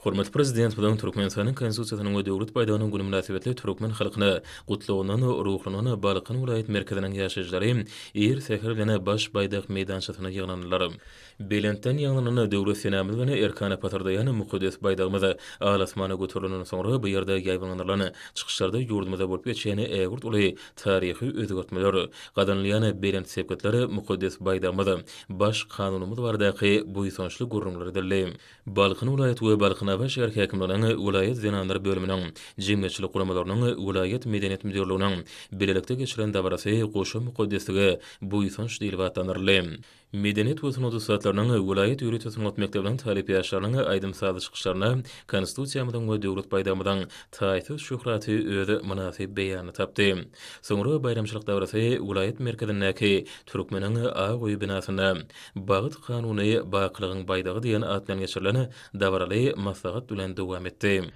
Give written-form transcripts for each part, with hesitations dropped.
Hormatly Prezidentimiziň Türkmenistanyň Konstitusiýasynyň we Döwlet baýdagynyň güni mynasybetli türkmen halkyna Gutlagyndan ruhlanan Balkan welaýat merkeziniň ýaşaýjylary ir säher bilen Baş baýdak meýdançasyna ýygnandylar. Belentden ýaňlanan Döwlet senamyz bilen erkana pasyrdaýan mukaddes baýdagymyz al-asmana göterilenden soňra bu ýerde ýaýbaňlandyrylan çykyşlarda ýurdumyzda bolup geçýän ägirt uly taryhy özgertmeler, gazanylýan belent sepgitler, mukaddes baýdagymyz, Baş Kanunymyz baradaky buýsançly gürrüňler edildi. Balkan welaýat we Balkanabat şäher häkimliginiň welaýat zenanlar bölüminiň, jemgyýetçilik guramalarynyň, welaýat medeniýet müdirliginiň bilelikde geçiren dabarasy goşa mukaddeslige buýsanç diýlip atlandyryldy. Medeniýet we sungat ussatlarynyň, welaýat ýörite sungat mekdebiniň talyp ýaşlarynyň aýdym-sazly çykyşlarynda Konstitusiýamyzyň we Döwlet baýdagymyzyň taýsyz şöhraty öz mynasyp beýanyny tapdy. Soňra baýramçylyk dabarasy welaýat merkezindäki Türkmeniň ak öýi binasynda Bagt kanuny, bakylygyň baýdagy diýen at bilen geçirilen dabaraly maslahat bilen dowam etdi.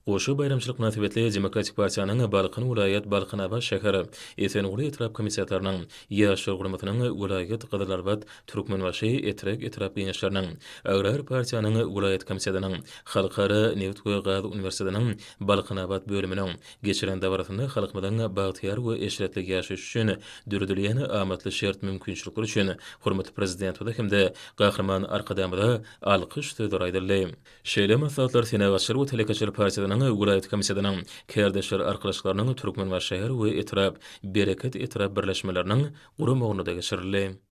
Goşa baýramçylyk mynasybetli Demokratik partiýanyň Balkan welaýat, Balkanabat şäher, Esenguly etrap komitetleriniň, Ýaşlar guramasynyň welaýat, Gyzylarbat, Türkmenbaşy, Etrek etrap Geňeşleriniň, Agrar partiýanyň welaýat komitetiniň, Halkara nebit we gaz uniwersitetiniň Balkanabat bölüminiň, Geçiren dabarasynda halkymyzyň bagtyýar we eşretli ýaşaýşy üçin döredilýän amatly şert-mümkinçilikler üçin hormatly Prezidentimize hem-de Gahryman Arkadagymyza alkyş sözleri aýdyldy. Şeýle maslahatlar Senagatçylar we telekeçiler partiýasynyň welaýat komitetiniň, Kärdeşler arkalaşyklarynyň Türkmenbaşy şäher we etrap, Bereket etrap birleşmeleriniň guramagynda-da geçirildi.